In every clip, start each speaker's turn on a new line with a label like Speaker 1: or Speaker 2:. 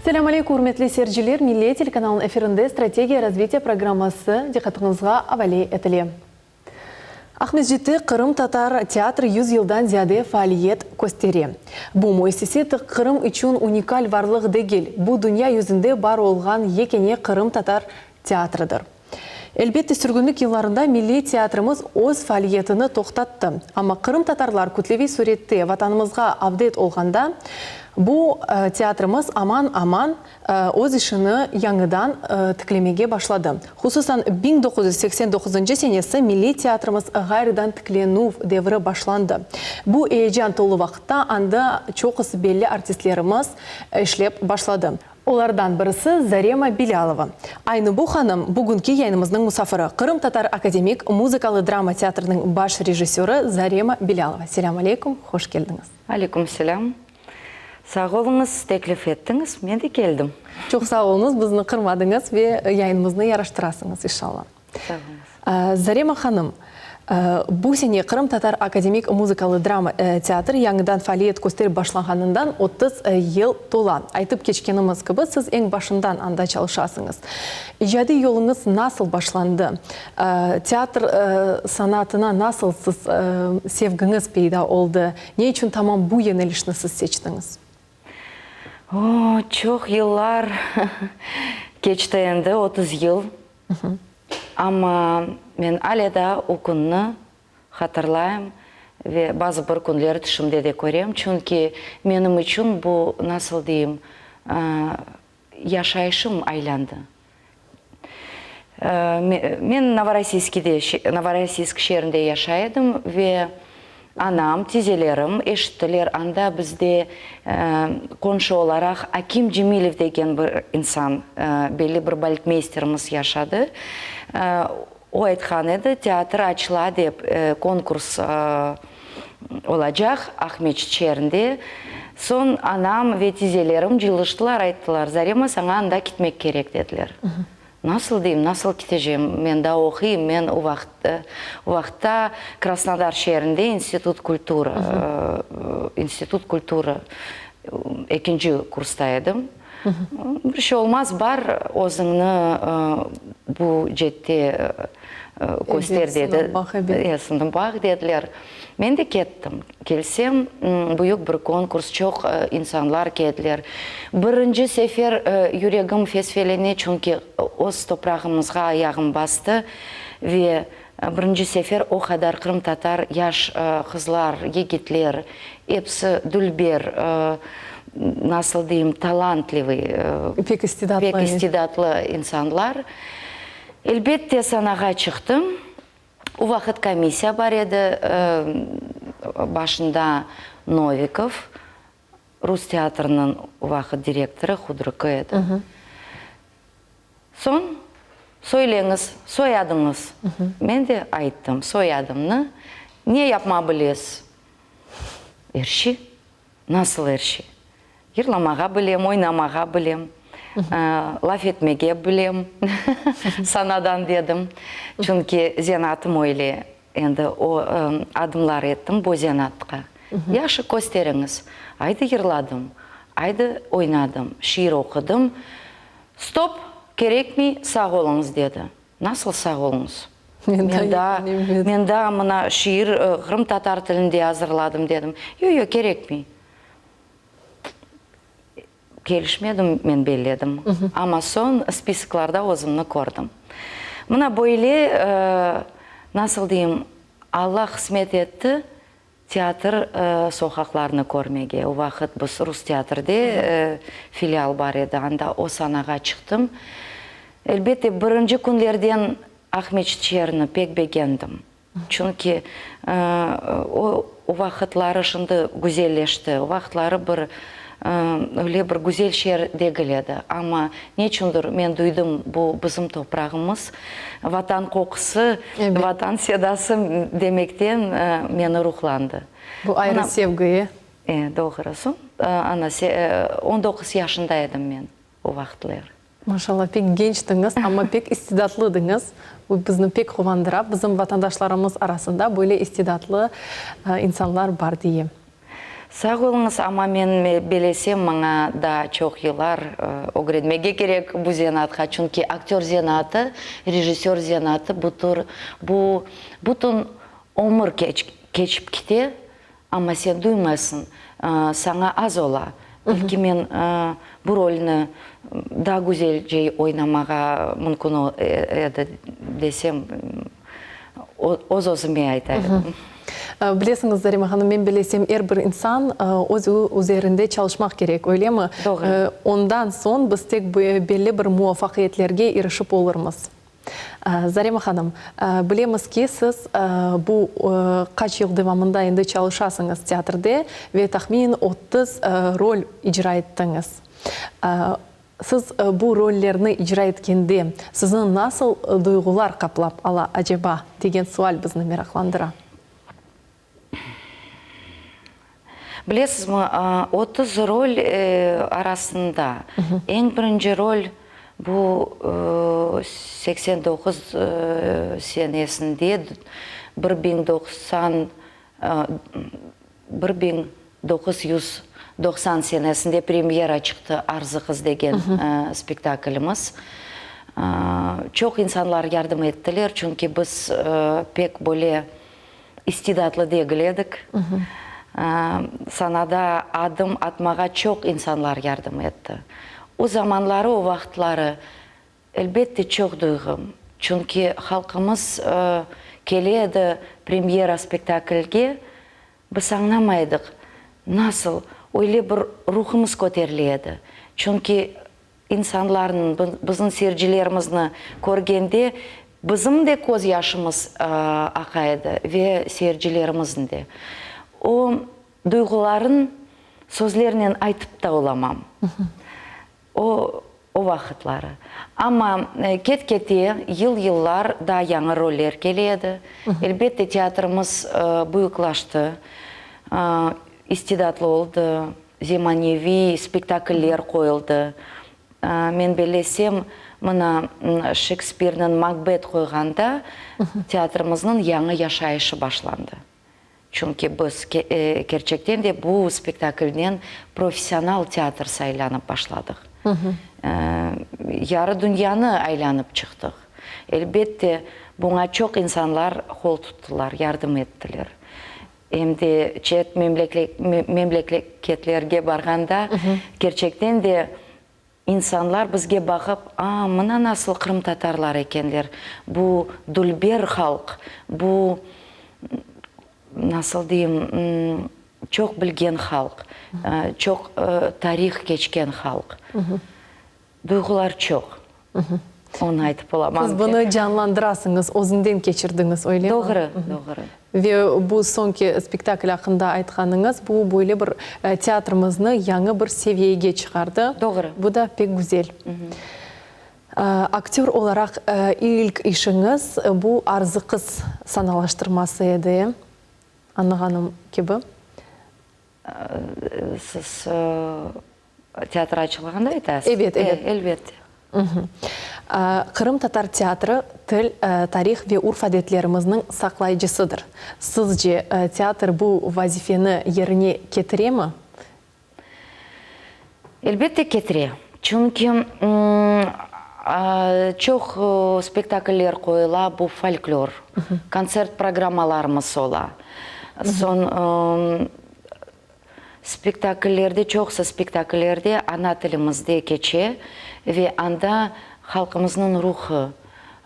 Speaker 1: Selâm aleykum, ürmetli seyirciler! Milliy telekanalnıñ efirinde Strategiya razvitiya programması diqqatıñızğa avale etile. Aqmescitte qırımtatar teatri yüz yıldan ziyade faaliyet köstere. Bu müessise tek Qırım içün unikal varlıq degil, bu dünya yüzünde bar olğan yekâne qırımtatar teatridir. Elbette, sürgünlik yıllarında milliy teatrimiz öz faaliyetini toqtattı. Amma qırımtatarlar kütleviy sürette Vatanımızğa avdet olğanda, bu teatrimiz aman-aman öz işini yañıdan tiklemege başladı. Hususan, 1989 senesi milliy teatrimiz ğayrıdan tiklenüv devri başlandı. Bu eyecan tolu vaqıtta anda çoqusı belli artistlerimiz işlep başladı. Olardan birisi Zarema Bilâlova. Aynı bu hanım bugünki yayınımıznıñ musafiri, Qırımtatar akademik muzıkalı-drama teatriniñ baş rejissörı Zarema Bilâlova. Selâm aleykum, hoş keldiñiz.
Speaker 2: Aleyküm selâm. Sağ oluñız, teklif ettiñiz, men de keldim.
Speaker 1: Çoq sağ oluñız, bizni qırmadıñız ve yayınımıznı yaraştırasıñız, inşallah.
Speaker 2: Sağ oluñız.
Speaker 1: Zarema hanım, bu sene Qırımtatar akademik muzıkalı-drama teatri yañıdan faaliyet kösterip başlağanından 30 yıl tola. Aytıp keçkenimiz kibi, siz eñ başından anda çalışasıñız. İcadiy yoluñız nasıl başlandı? Teatr sanatına nasıl siz sevgiñiz peyda oldı? Ne içün tamam bu yönelişni siz seçtiñiz?
Speaker 2: O, çoq yıllar keçti endi, 30 yıl. Amma men ale daa o künni hatırlayım ve bazı bir künleri tüşümde de körem, çünki menim içün bu, nasıl deyim, yaşayışım aylandı. Men Novorossiyskide, Novorossiysk şeerinde yaşay edim ve anam, tizelerim eşittiler, anda bizde qonşu olaraq Akim Cemilev degen bir insan, belli bir baletmeysterimiz yaşadı. O aytqan edi, teatr açıla dep, konkurs olacaq Aqmeçit şeerinde. Soñ anam ve tizelerim cıyılıştılar, ayttılar, Zarema, saña anda kitmek kerek, dediler. Nasıl deyim, nasıl kitecem, men daa oquyım, men o vaqıt, o vaqıtta Krasnodar şeerinde institut kultura, institut kultura ekinci kursta edim. Bir şey olmaz, bar, özüñni bu cette köster, dedi. Sınıp baq, dediler. Men de kettim. Kelsem, büyük bir konkurs, çoq insanlar keldiler. Birinci sefer yüregim fesfelene, çünki öz toprağımızğa ayağım bastı ve birinci sefer o qadar qırımtatar yaş qızlar, yigitler, episi dülber, nasıl deyim, talantlivıy,
Speaker 1: pek istidatlı,
Speaker 2: pek istidatlı insanlar. Elbette, sanağa çıqtım. O vaqıt komissiya bar edi, başında Novikov, rus teatriniñ o vaqıt direktorı, hudrukı edi. Soñ, söyleñiz, soyadıñız. Men de ayttım soyadımnı. Ne yapma bilesiz? Er şey. Nasıl er şey? Yırlamağa bilem, oynamağa bilem, laf etmege bilem, sanadan dedim. Çünki zenaatım öyle, endi o adımlar ettim bu zenaatqa. Yahşı kösteriñiz. Aydı yırladım, aydı oynadım, şiir oqudım. Stop, kerekmey, sağ oluñız, dedi. Nasıl sağ oluñız? Men daa, men daa mına şiir qırımtatar tilinde azırladım, dedim. Yoq, yoq, kerekmey. Kelişmedim, men belledim. Amma soñ spisklarda özümni kördim. Mına böyle, nasıl deyim, Alla qısmet etti teatr soqaqlarını körmege. O vaqıt biz rus teatrde filial bar edi, anda o sanağa çıqtım. Elbette, birinci künlerden Aqmeçit şeerini pek begendim. Çünki o vaqıtları şimdi güzelleşti, o vaqıtları bir öyle bir güzel şeer degil edi. Amma neçündir men duydım, bu bizim toprağımız, Vatan qoqusı, Vatan sedası demekten meni ruhlandı.
Speaker 1: Bu ayrı sevgi.
Speaker 2: E, doğrusı. Ana, 19 yaşında edim men o vaqıtları.
Speaker 1: Maşallah, pek gençtiñiz, amma pek istidatlıdıñız. Bu bizni pek quvandıra, bizim vatandaşlarımız arasında böyle istidatlı insanlar bar diye.
Speaker 2: Sağ oluñız, amma men belesem, maña daa çoq yıllar ögrenmege kerek bu zenaatqa, çünki aktör zenaatı, rejissör zenaatı butur, bu bütün ömür keçip kite, amma sen duymaysıñ, saña az ola. Belki men bu rolni daa güzelce oynamağa mümkün edi desem, öz-özüme ayta edim.
Speaker 1: Bilesiñiz, Zarema hanım, men bilesem, er bir insan öz üzerinde çalışmaq kerek, öylemi?
Speaker 2: Doğru.
Speaker 1: Ondan soñ biz tek belli bir muvafaqiyetlerge irişip olurmız. Zarema hanım, bilemiz ki, siz bu qaç yıl devamında endi çalışasıñız teatrde ve tahminen 30 rol icra ettiñiz. Siz bu rollerni icra etkende, sizni nasıl duyğular qaplap ala, aceba, degen sual bizni meraqlandıra.
Speaker 2: Bilesizmi, 30 rol arasında eñ birinci rol bu 89 senesinde bir biñ doqsan, 1990 senesinde premyera çıqtı Arzı qız degen spektaklimiz. Çoq insanlar yardım ettiler, çünki biz pek böyle istidatlı degil edik. Sanada adım atmağa çoq insanlar yardım etti. O zamanları, o vaqıtları, elbette, çoq duyğum. Çünki halqımız kele edi premyera spektaklge, biz añlamay edik, nasıl öyle bir ruhumız köterile edi. Çünki İnsanlarnıñ, bizim seyircilerimizni körgende bizim de köz yaşımız aqa edi ve seyircilerimizniñ de. O duyğuların sözlernen aytıp ta olamam. O, o vaqıtları. Amma ket-kete, yıl-yıllar daa yañı roller kele edi. Elbette, teatrımız büyüklaştı, istidatlı oldı. Zemaneviy spektakller qoyuldı. Men bellesem, mına, Şekspirniñ Makbet qoyğanda teatrimizniñ yañı yaşayışı başlandı. Çünki biz, kerçekten de, bu spektaklnen professional teatr saylanıp başladıq. Yarı dünyanı aylanıp çıqtıq. Elbette, buña çoq insanlar qol tuttılar, yardım ettiler. Em de çet memleketlerge barğanda, kerçekten de, insanlar bizge baqıp, a, mına nasıl qırımtatarlar ekenler, bu dülber halq, bu, nasıl deyim, çoq bilgen halq, çoq tarih keçken halq. Duyğular çoq. Onı aytıp olamam.
Speaker 1: Siz bunı canlandırasıñız, özünden keçirdiñiz, öylemi?
Speaker 2: Doğru, doğru.
Speaker 1: Ve bu soñki spektakl aqqında aytqanıñız, bu böyle bir teatrımıznı yañı bir seviyege çıqardı.
Speaker 2: Doğru.
Speaker 1: Bu da pek güzel. Aktör olaraq ilk işiñiz bu Arzı qız sanalaştırması edi, añlağanım kibi.
Speaker 2: Siz Teatr açılğanda aytasız?
Speaker 1: Ebet, ebet.
Speaker 2: Elbette.
Speaker 1: Qırımtatar teatri til, tarih ve urf-adetlerimizniñ saqlayıcısıdır. Sizce, teatr bu vazifeni yerine ketiremi?
Speaker 2: Elbette ketire. Çünki çoq spektakller qoyula, bu folklor, kontsert programmalarımız ola. Soñ Spektakllerde, çoqusı spektakllerde ana tilimizde keçe ve anda halqımıznıñ ruhı,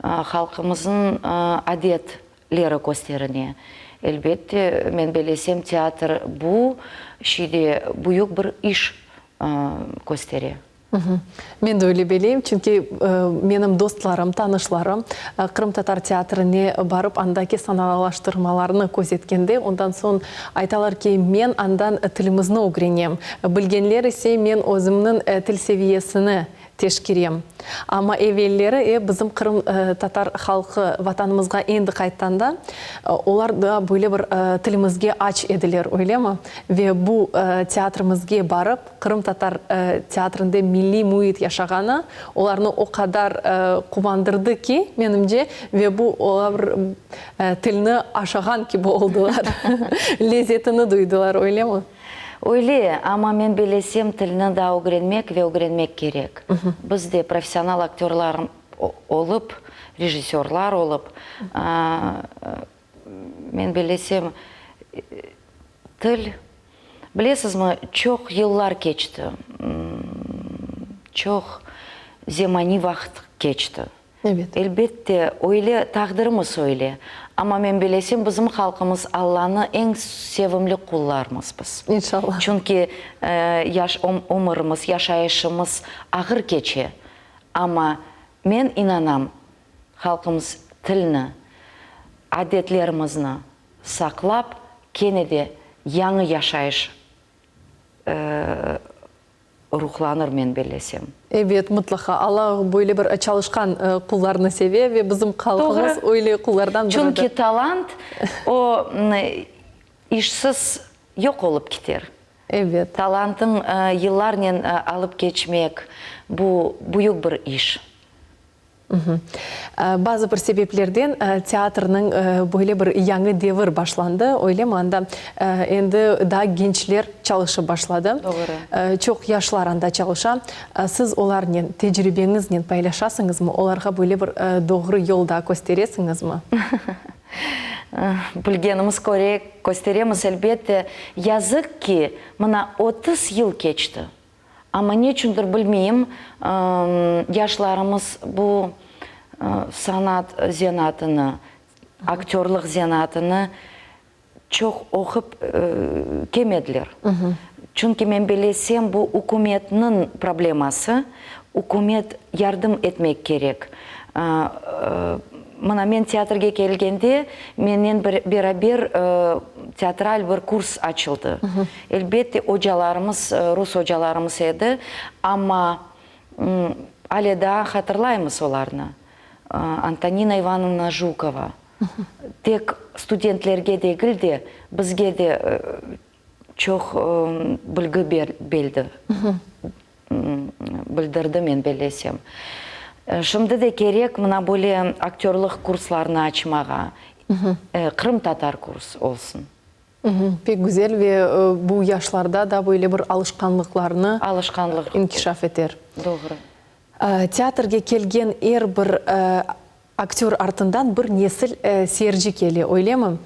Speaker 2: halqımıznıñ adetleri kösterine. Elbette, men bellesem, teatr bu şeyde büyük bir iş köstere.
Speaker 1: Men de öyle beleyim, çünki menim dostlarım, tanışlarım qırımtatar teatrine barıp, andaki sanalaştırmalarnı közetkende, ondan soñ aytalar ki, men andan tilimizni ögrenem, bilgenler ise, men özümniñ til seviyesini teşkerem. Amma evelleri, e, bizim qırımtatar halqı Vatanımızğa endi qaytqanda, olar da böyle bir tilimizge aç ediler, öylemi? Ve bu teatrimizge barıp, qırımtatar teatrinde milliy müit yaşağanı olarnı o qadar quvandırdı ki, menimce, ve bu olar tilni aşağan kibi oldılar, lezetini duydılar, öylemi?
Speaker 2: Öyle, amma men bellesem, tilni daa ögrenmek ve ögrenmek kerek. Biz de professional aktörlar olıp, rejissörlar olıp, men bellesem, til, bilesizmi, çoq yıllar keçti, çoq zemaniy vaqıt keçti.
Speaker 1: Ebet.
Speaker 2: Elbette, öyle, taqdirimiz öyle. Amma men bilesem, bizim halqımız Allanı eñ sevimli qullarmız biz.
Speaker 1: İnşallah.
Speaker 2: Çünki yaş ömürimiz, yaşayışımız ağır keçe. Amma men inanam, halqımız tilni, adetlerimizni saqlap, kene de yañı yaşayış Ruhlanır, men bellesem.
Speaker 1: Ebet, mıtlaqa. Alla böyle bir çalışqan qullarnı seve ve bizim halqımız öyle qullardan biridir.
Speaker 2: Çünki talant, o, işsiz yoq olıp kiter.
Speaker 1: Ebet.
Speaker 2: Talantıñ yıllarnen alıp keçmek, bu büyük bir iş.
Speaker 1: Bazı bir sebeplerden teatrniñ böyle bir yañı devir başlandı, öylemi? Anda endi daa gençler çalışıp başladı.
Speaker 2: Doğru.
Speaker 1: Çoq yaşlar anda çalışa. Siz olarnen tecribeñiznen paylaşasıñızmı? Olarğa böyle bir doğru yol da kösteresiñizmi?
Speaker 2: Bilgenimiz köre kösteremiz, elbette. Yazıq ki, mına 30 yıl keçti. Amma neçündir bilmeyim, yaşlarımız bu sanat zenaatını, aktörlıq zenaatını çoq oqup kelmediler. Çünki men bilesem, bu ükümetniñ probleması, ükümet yardım etmek kerek. Mına men teatrge kelgende, mennen beraber teatral bir kurs açıldı. Elbette, ocalarımız rus ocalarımız edi, amma ale daa hatırlaymız olarnı. Antonina İvanovna Jukova tek studentlerge degil de, bizge de çoq bilgi berdi, bildirdi, men bellesem. Şimdi de kerek mına böyle aktörlıq kurslarını açmağa, qırımtatar kurs olsun.
Speaker 1: Pek güzel ve bu yaşlarda da böyle bir alışqanlıqlarnı inkişaf eter.
Speaker 2: Doğru.
Speaker 1: Teatrge kelgen er bir aktör artından bir nesil seyirci kele, öylemi?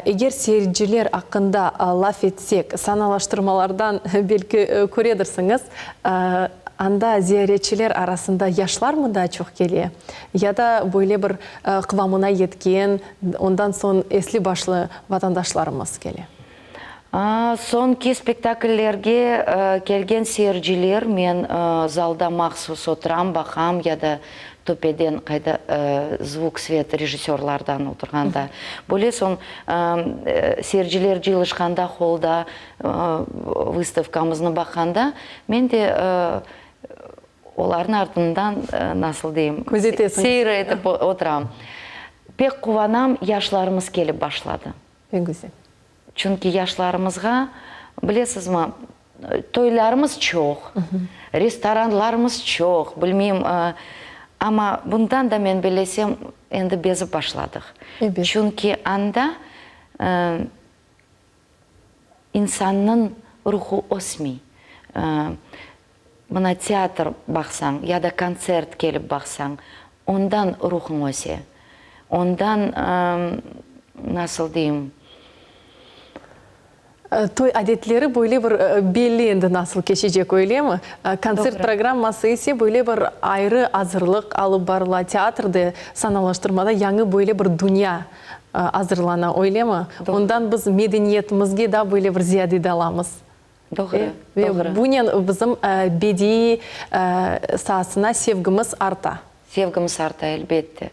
Speaker 1: Eger seyirciler aqqında laf etsek, sanalaştırmalardan belki köredirsiñiz, anda ziyaretçiler arasında yaşlarmı daa çoq kele ya da böyle bir qıvamına yetken, ondan soñ esli-başlı vatandaşlarımız kele?
Speaker 2: Soñki spektakllerge kelgen seyirciler, men zalda mahsus oturam, baqam ya da töpeden qayda zvuk, svet rejissörlardan oturğanda. Böyle soñ seyirciler cıyılışqanda holda vıstavkamıznı baqqanda, men de Olarnıñ artından, nasıl deyim, seyir etip oturam. Pek quvanam, yaşlarımız kelip başladı.
Speaker 1: Pek güzel.
Speaker 2: Çünki yaşlarımızğa, bilesizmi, toylarımız çoq, restoranlarımız çoq, bilmeyim, amma bundan da, men bellesem, endi bezip başladıq. Çünki anda İnsannıñ ruhu ösmey. Mına teatr baqsañ ya da kontsert kelip baqsañ, ondan ruhuñ öse. Ondan, nasıl deyim.
Speaker 1: Toy adetleri böyle bir belli endi nasıl keçecek, öylemi? Kontsert programması ise böyle bir ayrı azırlıq alıp barıla, teatrde sanalaştırmada yañı böyle bir dünya azırlana, öylemi? Ondan biz medeniyetimizge daa böyle bir ziyade dalamız.
Speaker 2: Doğru,
Speaker 1: Ve bunen bizim bediiy saasına sevgimiz arta.
Speaker 2: Sevgimiz arta, elbette.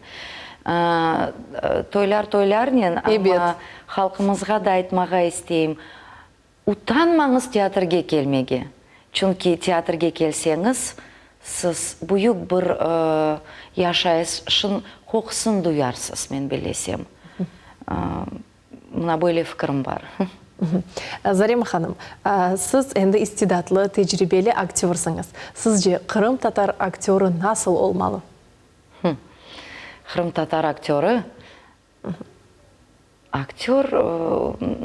Speaker 2: Toylar toylarnen, amma halqımızğa da aytmağa isteyim, Utanmañız teatrge kelmege, çünki teatrge kelseñiz, siz büyük bir yaşayışın qoqusını duyarsız, men bellesem. Mına böyle fikrim bar.
Speaker 1: Zarema hanım, siz endi istidatlı, tecribeli aktörsıñız. Sizce, qırımtatar aktörı nasıl olmalı?
Speaker 2: Qırımtatar aktörı? Aktör,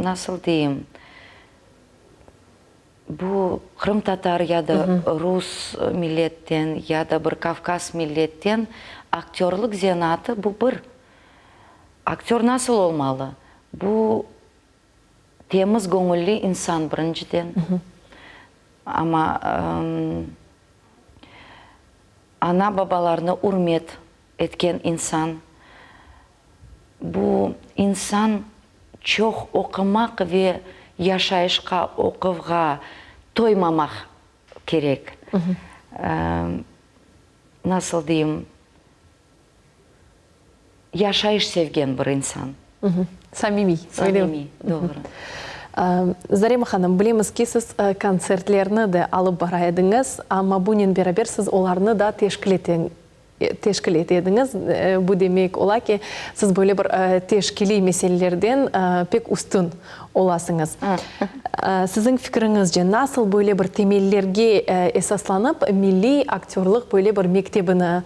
Speaker 2: nasıl deyim? Bu qırımtatar ya da rus milletten, ya da bir kavkaz milletten aktörlük zenaatı bu bir. Aktör nasıl olmalı? Bu temiz göñülli insan birinciden. Amma ana-babalarını ürmet etken insan. Bu insan çoq oqumaq ve yaşayışqa, oquvğa toymamaq kerek. Nasıl deyim, yaşayış sevgen bir insan.
Speaker 1: Samimiy, öyle mi?
Speaker 2: Samimiy, doğru.
Speaker 1: Zarema hanım, bilemiz ki, siz kontsertlerni de alıp bara ediñiz, amma bunen beraber siz olarnı da teşkil teşkil ete ediñiz. Bu demek ola ki, siz böyle bir teşkiliy meselelerden pek üstün olasıñız. Siziñ fikriñizce, nasıl böyle bir temellerge esaslanıp milliy aktörlıq böyle bir mektebini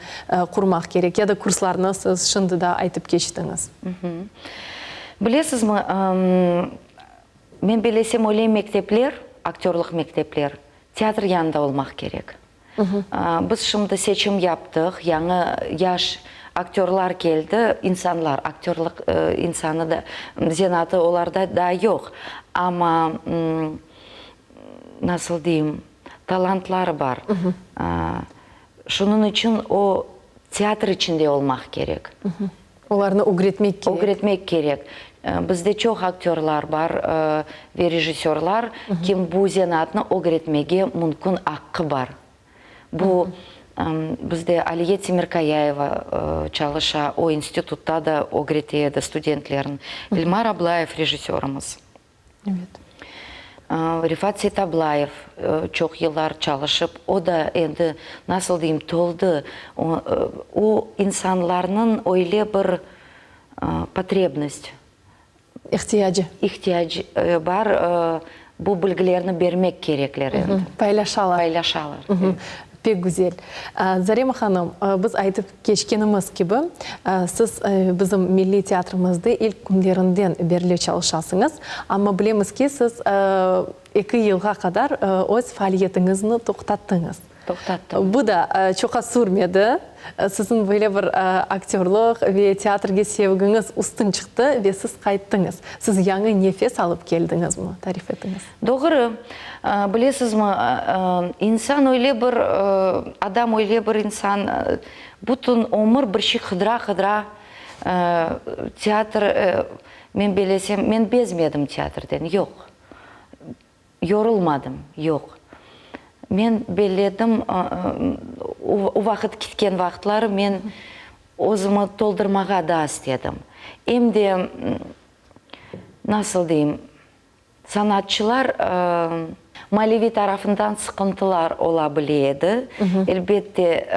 Speaker 1: qurmaq kerek ya da kurslarnı siz şimdi da aytıp keçtiñiz?
Speaker 2: Bilesizmi, men belesem öyle mektepler, aktörlıq mektepler teatr yanında olmaq kerek. Biz şimdi seçim yaptıq, yañı yaş aktörlar keldi, insanlar, aktörlıq insanı da, zenaatı olarda daa yoq, amma, nasıl deyim, talantları bar. Şunıñ içün o teatr içinde olmaq kerek.
Speaker 1: Olarnı ögretmek kerek.
Speaker 2: Ögretmek kerek. Bizde çoq aktörlar bar ve rejissörlar, kim bu zenaatnı ögretmege mümkün aqqı bar. Bu, bizde Aliye Temirkayayeva çalışa, o institutta da ögrete edi studentlerni. Elmar Ablayev rejissörımız.
Speaker 1: Evet.
Speaker 2: Refat Seytablayev çoq yıllar çalışıp, o da endi, nasıl deyim, toldı. O insanlarnıñ öyle bir potrebnost.
Speaker 1: İhtiyacı.
Speaker 2: İhtiyac bar, bu bilgilerni bermek kerekler endi.
Speaker 1: Paylaşalar.
Speaker 2: Paylaşalar.
Speaker 1: Pek güzel. Zarema hanım, biz aytıp keçkenimiz kibi, siz bizim milliy teatrimizde ilk künlerinden berli çalışasıñız. Amma bilemiz ki, siz eki yılğa qadar öz faaliyetiñizni toqtattıñız.
Speaker 2: Toqtattım.
Speaker 1: Bu da çoqa sürmedi. Siziñ böyle bir aktörlıq ve teatrge sevgiñiz üstün çıqtı ve siz qayttıñız. Siz yañı nefes alıp keldiñizmi? Tarif etiñiz.
Speaker 2: Doğru. Bilesizmi, insan öyle bir, adam öyle bir insan, bütün ömür bir şey qıdıra-qıdıra, teatr, men belesem, men bezmedim teatrden, yoq. Yorulmadım, yoq. Men belledim, o vaqıt ketken vaqıtları men özümi toldurmağa daa istedim. Em de, nasıl deyim, sanatçılar maliviy tarafından sıqıntılar ola bile edi. Elbette,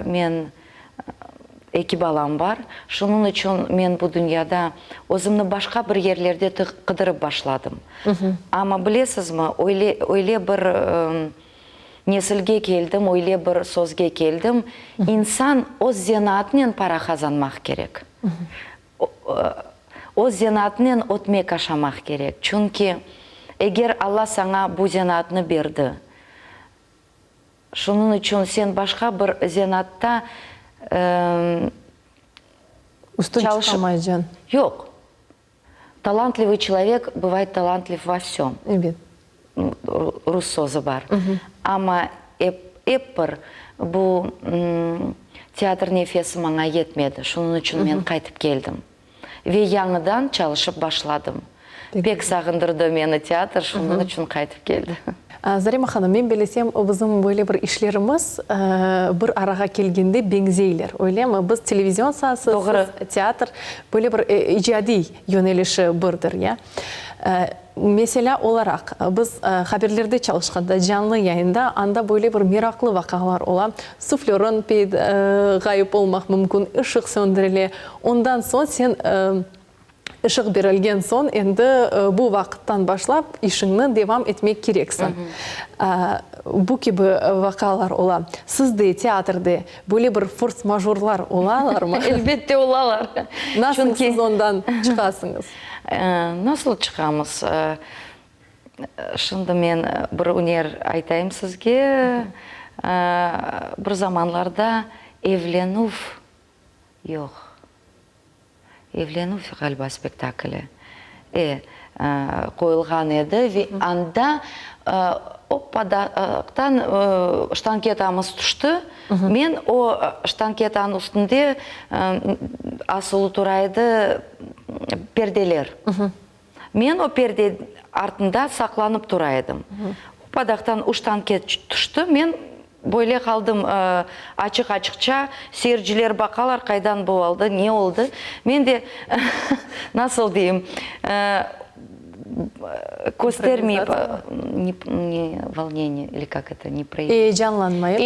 Speaker 2: men Eki balam bar. Şunıñ içün men bu dünyada özümni başqa bir yerlerde qıdırıp başladım. Amma bilesizmi, öyle, öyle bir nesilge keldim, öyle bir sözge keldim, insan öz zenaatınen para qazanmaq kerek. Öz zenaatınen ötmek aşamaq kerek. Çünki eger Alla saña bu zenaatnı berdi, Şunıñ içün sen başqa bir zenatta
Speaker 1: Üstün çıqamaycañ.
Speaker 2: Yoq. Talantlivıy çelovek bıvayet talantliv vo vsöm.
Speaker 1: Ebet.
Speaker 2: Rus sözü bar. Amma ep, ep bir bu teatr nefesi maña yetmedi. Şunıñ içün men qaytıp keldim. Ve yañıdan çalışıp başladım. Pek sağındırdı meni teatr, şunıñ içün qaytıp keldi.
Speaker 1: Zarema hanım, men bilesem, bizim böyle bir işlerimiz bir arağa kelgende beñzeyler, öylemi? Biz televizion saası, siz teatr, böyle bir icadiy yönelişi birdir, ya? Meselâ olaraq, biz haberlerde çalışqanda, canlı yayında, anda böyle bir meraqlı vaqialar ola, suflörıñ peyda, ğayıp olmaq mümkün, ışıq söndürile. Ondan soñ sen ışıq berilgen soñ, endi bu vaqıttan başlap işiñni devam etmek kereksiñ. Bu kibi vaqialar ola. Sizde, teatrde böyle bir fors-majorlar olalarmı?
Speaker 2: Elbette olalar.
Speaker 1: Nasıl siz ondan çıqasıñız?
Speaker 2: Nasıl çıqamız? Şimdi men bir üner aytayım sizge. Bir zamanlarda evlenüv, yoq, evlenüv ğaliba spektakli, e, qoyulğan edi ve anda oppadaqtan ştanketamız tüşti. Men o ştanketanıñ üstünde asılı tura edi perdeler. Men o perde artında saqlanıp tura edim. Upadaqtan üç tanket tüşti, men böyle qaldım, açıq-açıqça, seyirciler baqalar, qaydan bu oldı, ne oldı. Men de, nasıl deyim, köstermeyip, ne volneniye, ili kak eto, ne proyavit.
Speaker 1: Eyecanlanmayıp.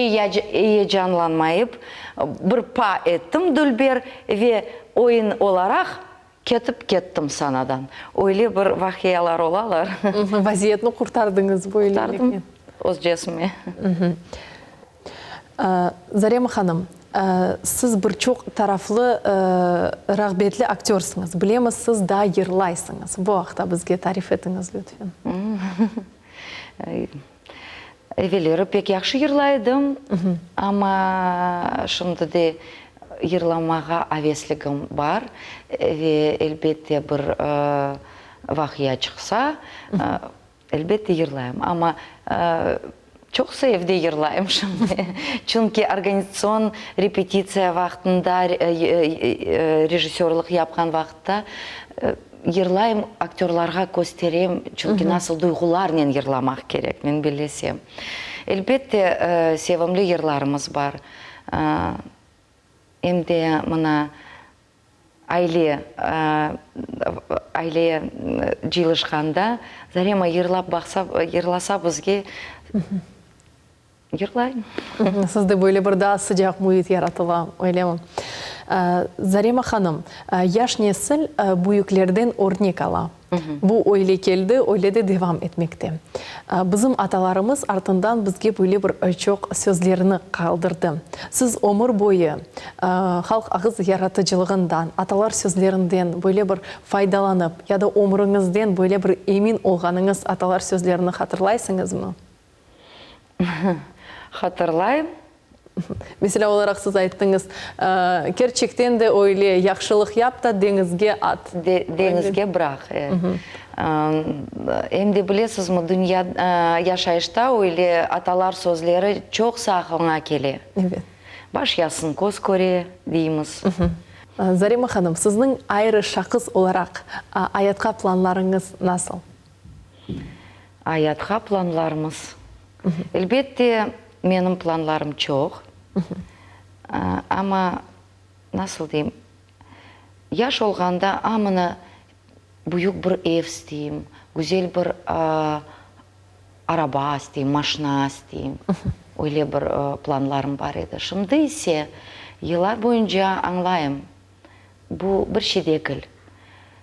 Speaker 2: Eyecanlanmayıp, bir pa ettim dülber ve oyun olaraq Ketip kettim sanadan. Öyle bir vaqialar olalar.
Speaker 1: Vaziyetni qurtardıñız böyleliknen.
Speaker 2: Qurtardım özcesime.
Speaker 1: Zarema hanım, siz bir çoq taraflı rağbetli aktörsıñız. Bilemiz, siz daa yırlaysıñız. Bu aqta bizge tarif etiñiz, lütfen.
Speaker 2: Evelleri pek yahşı yırlay edim, amma şimdi de yırlamağa avesligim bar ve elbette bir vaqia çıqsa, elbette yırlayım. Amma çoqusı evde yırlayım şimdi, çünki organizatsion repetitsiya vaqtında, rejissörlıq yapqan vaqıtta Yırlayım, aktörlarğa kösterem, çünki nasıl duyğularnen yırlamaq kerek, men bellesem. Elbette, sevimli yırlarımız bar. Em de mına aile, aile cıyılışqanda Zarema yırlap baqsa, yırlasa bizge, Yırlayım.
Speaker 1: Sizde böyle bir daa sıcaq müit yaratıla, öylemi? Zarema hanım, yaş nesil büyüklerden örnek ala. Bu öyle keldi, öyle de devam etmekte. Bizim atalarımız artından bizge böyle bir çoq sözlerini qaldırdı. Siz ömür boyu halq ağız yaratıcılığından, atalar sözlerinden böyle bir faydalanıp ya da ömrüñizden böyle bir emin olğanıñız atalar sözlerini hatırlaysıñızmı?
Speaker 2: Hatırlayım.
Speaker 1: Meselâ olaraq siz ayttıñız, kerçekten de öyle, yahşılıq yap da deñizge at.
Speaker 2: Deñizge bıraq, e. Em de bilesizmi, dünya, yaşayışta öyle atalar sözleri çoqsa aqlıña kele.
Speaker 1: Evet.
Speaker 2: Baş yazsın köz köre, deymiz.
Speaker 1: Zarema hanım, sizniñ ayrı şahıs olaraq ayatqa planlarıñız nasıl?
Speaker 2: Ayatqa planlarımız. Elbette, menim planlarım çoq, amma, nasıl deyim, yaş olğanda, a, mına, büyük bir ev isteyim, güzel bir araba isteyim, maşna isteyim, öyle bir planlarım bar edi. Şimdi ise, yıllar boyunca añlayım, Bu bir şey degil.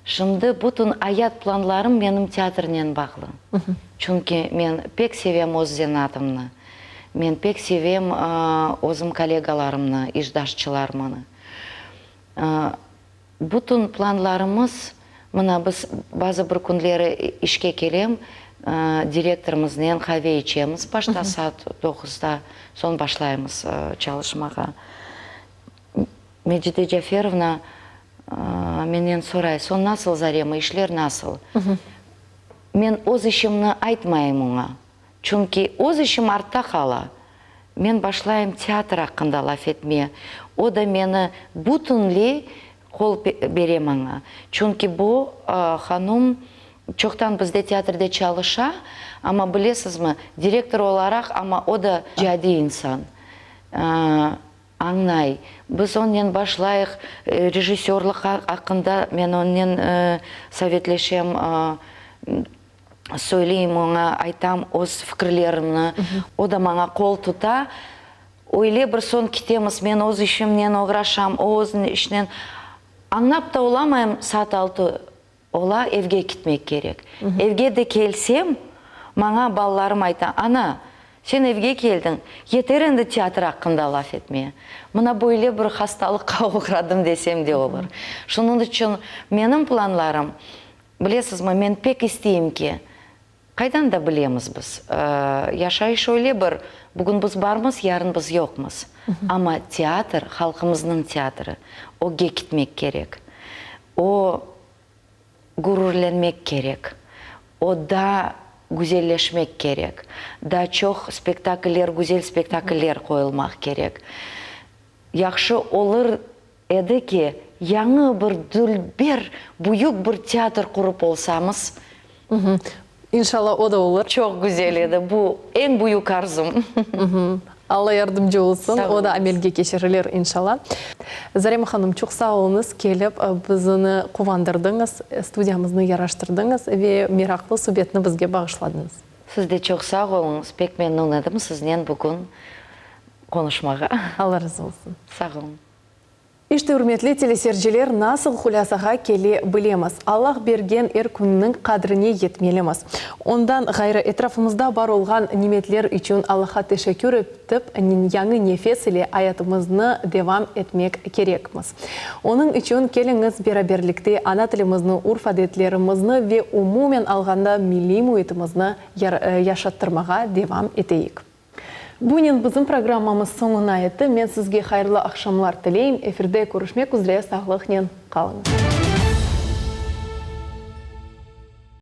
Speaker 2: Şimdi bütün ayat planlarım menim teatrnen bağlı. Çünki men pek sevem öz zenaatımnı. Men pek sevem özüm kollegalarımnı, işdaşçılarımnı. Bütün planlarımız, mına biz bazı bir künleri işke kelem, direktorımıznen qave içemiz başta saat doquzda, soñ başlaymız çalışmağa. Mecide Caferovna menden soray, Soñ nasıl, Zarema, işler nasıl? Men öz işimni aytmayım oña, çünki öz işim artta qala. Men başlayım teatr aqqında laf etmeye, o da meni bütünley qol bere maña. Çünki bu hanum çoqtan bizde teatrde çalışa, amma bilesizmi, direktor olaraq, amma o da cadiy insan. Añlay. Biz onnen başlayıq, rejissörlıq aqqında men onnen sovetleşem, söyleyim oña, aytam öz fikirlerimni, o da maña qol tuta. Öyle bir soñ ketemiz, men öz işimnen oğraşam, o öz işinen. Añlap da olamayım, saat altı Ola evge kitmek kerek. Evge de kelsem, maña balalarım ayta, Ana, sen evge keldiñ, yeter endi teatr aqqında laf etmeye. Mına böyle bir hastalıqqa oğradım desem de olur. Şunıñ içün menim planlarım, bilesizmi, men pek isteyim ki, Qaydan da bilemiz biz? Yaşayış öyle bir, bugün biz barmız, yarın biz yoqmız. Amma teatr, halqımıznıñ teatri, ögge ketmek kerek. O, gururlenmek kerek, o, daa güzelleşmek kerek, daa çoq spektakller, güzel spektakller qoyulmaq kerek. Yahşı olur edi ki, yañı bir dülber, büyük bir teatr qurıp olsamız.
Speaker 1: İnşallah, o da olur.
Speaker 2: Çoq güzel edi. Bu eñ büyük arzum.
Speaker 1: Alla yardımcı olsun, o da amelge keçirilir, inşallah. Zarema hanım, çoq sağ oluñız, kelip bizini quvandırdıñız, studiyamıznı yaraştırdıñız ve meraqlı subetni bizge bağışladıñız.
Speaker 2: Siz de çoq sağ oluñız, pek memnun edim siznen bugün qonuşmağa.
Speaker 1: Alla razı olsun.
Speaker 2: Sağ oluñ.
Speaker 1: İşte, ürmetli teleseyirciler, nasıl hulâsağa kele bilemiz, Allah bergen er künniñ qadrine yetmelimiz. Ondan ğayrı, etrafımızda bar olğan nimetler içün Allahqa teşekkür etip, yañı nefes ile ayatımıznı devam etmek kerekmiz. Onıñ içün keliñiz beraberlikte ana tilimizni, urf-adetlerimizni ve umumen alğanda milliy müitimizni yaşattırmağa devam eteyik. Bunen bizim programmamız soñuna yetti. Men sizge hayırlı aqşamlar tileyim. Efirde körüşmek üzre sağlıqnen qalıñız.